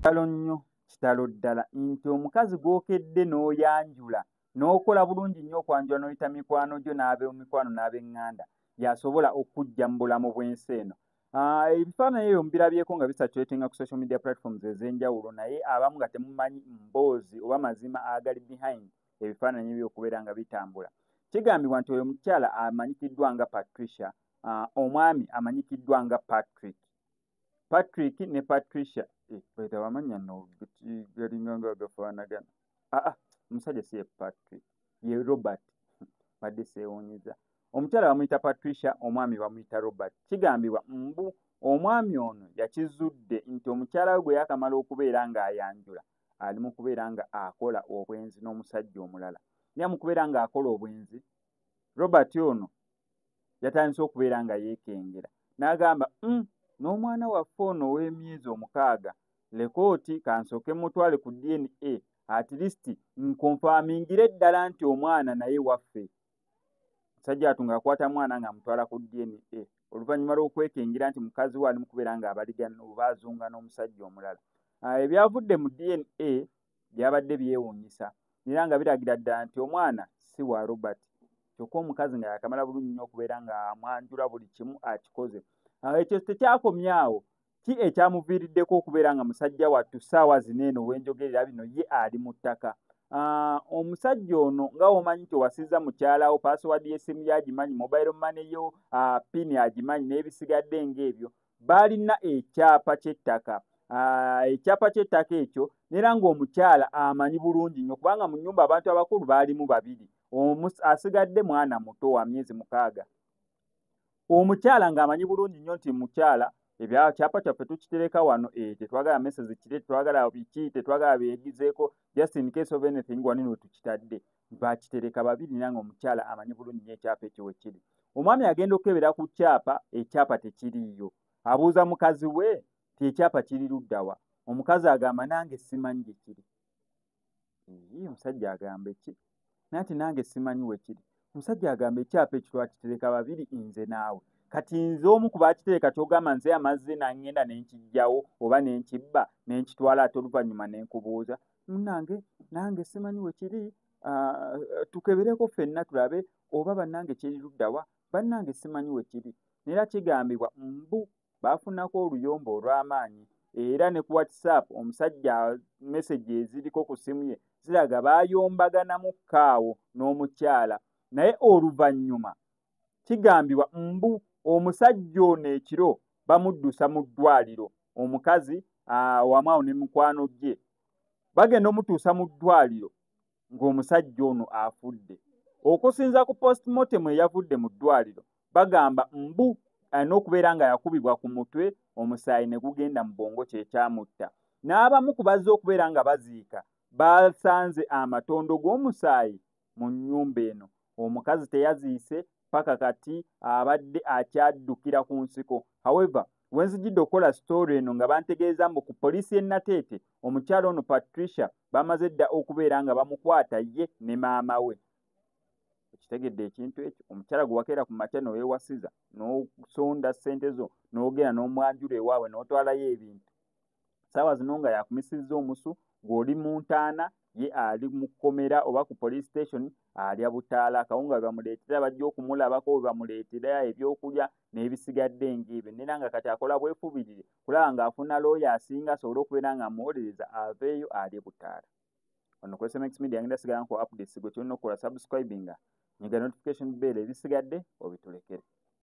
Kitalo nnyo, kitalo ddala nti omukazi gw'okedde n'oyanjula n'okola bulungi nnyo okwanjula n'oyita mikwano gyo n'ab'emikwano n'ab'eŋŋanda y'asobola okukuggya mu bulamu bw'ensi eno. Ebifaananyi ebyo mubirabyeko nga bisatulatinga ku social media platforms ez'enjawulo, naye abamu nga temumanyi mboozi oba mazima agali behind ebifaananyi ebyo okubeera nga bitambula. Kigambibwa nti oyo omukyala amanyikiddwa nga Patricia, omwami amanyikiddwa nga Patrick. Patrick ne Patricia, eh, amannya nno galinga nga agafaanagana. Aa, omusajja si ye Patrick, ye Robert. Badde seewuunyiza. Omukyala bamuyita Patricia, omwami bamuyita Robert. Kigambibwa mbu omwami ono yakizudde nti omukyala we gwe yakamala okubeera ng'ayanjula ali mu kubeera nga akola obwenzi n'omusajja omulala. Naye mu kubeera ng'akola obwenzi, Robert ono yatandise okubeera nga yeekengera n'agamba, n'omwana waffe ono ow'emyezi 6, lekooti kansooke mutwale ku DNA, at least nkonfamingire ddala nti omwana naye waffe." Musajja atu ng'akwata mwana ng'amutwala ku DNA oluvannyuma lw'okwekengera nti mukazi we ali mu kubeera ng'abaligana oba azunga n'omusajja omulala. Ebyavudde mu DNA byabadde byewuunyisa era nga biragira ddala nti omwana si wa Robert, kyokka omukazi nga yakamala bulungi nnyo okubeera ng'amwanjula, buli kimu akikoze. Ekyo tekyakomye awo. Ki ekyamuviiriddeko okubeera nga musajja wattu ssaawa zino eno wenjogerera bino ye ali mu ttaka? Omusajja ono, nga womanyi nti owasizza mukyalawo, password y'essimu ye agimanyi, mobile money yo PIN agimanyi n'ebisigadde ng'ebyo, baalina ekyapa ky'ettaka. Ekyapa ky'ettaka ekyo neera ng'omukyala amanyi bulungi nnyo, kubanga mu nnyumba abantu abakulu baalimu babiri, asigadde mwana muto wa myezi 6. Omukyala ng'amanyi bulungi nnyo nti mukyala, ebyakyapa kyaffe tukitereka wano, tetwagala message kire, tetwagala biki, tetwagala byegizeeko, just in case of anything wano we tukitadde. Bakitereka babiri, nange omukyala amanyi bulungi nnyo ekyapa ekyo we kiri. Omwami agenda okukebera ku kyapa, ekyapa tekiriiyo. Abuuza mukazi we ti, "Ekyapa kiri luddawa?" Omukazi agamba, "Nange simanyi gye kiri." Omusajja agamba eki nanti, "Nange simanyi we kiri." Omusajja agamba, "Ekyapa ekyo twakitereka babiri, nze naawe. Kati nze omu ku bakitereka, kyogamba nze amazzi nangenda nenkijjawo oba nenkibba nenkitwala, ate oluvannyuma nenkubuuza? Munange, nange simanyi we kiri. Tukebereko ffenna tulabe oba bannange kiri luddawa. Bannange simanyi we kiri." Era kigambibwa mbu baafunako oluyombo olw'amaanyi, era ne ku WhatsApp omusajja message eziriko ku ssimu ye ziraga baayombaganamu kaawo n'omukyala. Naye oluvannyuma kigambibwa mbu omusajja ono ekiro bamuddusa mu ddwaliro. Omukazi wamu awo ne mukwano gye bagenda omutuusa mu ddwaliro ng'omusajja ono afudde. Okusinza ku postmortem eyavudde mu ddwaliro, bagamba mbu alina okubeera nga yakubibwa ku mutwe, omusaayi ne gugenda mu bwongo, kyekyamutta. N'abamu ku bazze okubeera nga baziika basanze amatondo g'omusaayi mu nnyumba eno. Omukazi teyaziise paka kati, abadde akyaddukira ku nsiko. However, wenzijidde okukola story eno nga bantegeeza mbu ku poliisi y'e Nateete omukyala ono Patricia bamaze dda okubeera nga bamukwata, ye ne maama we. Okitegedde ekintu ekyo? Omukyala gwe wakeera ku makya noweewasiza, n'osonda ssente zo, n'ogenda n'omwanjula ewaabwe, n'otwalayo ebintu, saawa zino nga yakumisizza omusu, gw'oli mu ntaana, ye ali mu kkomera oba ku police station alya butaala, akawunga bwe bamuleetera, bajja okumulabako bwe bamuleetera ebyokulya n'ebisigadde ng'ebyo. Nera nga kati akola bwefubirire kulaba ng'afuna looya asinga asobole okubeera nga amuwolereza aveeyo alye butaala. Wano ku SMX Media ngenda sigala nko updates. Gwe kyolina okukola, subscribinga, nyiga notification bell, ebisigadde obitulekere.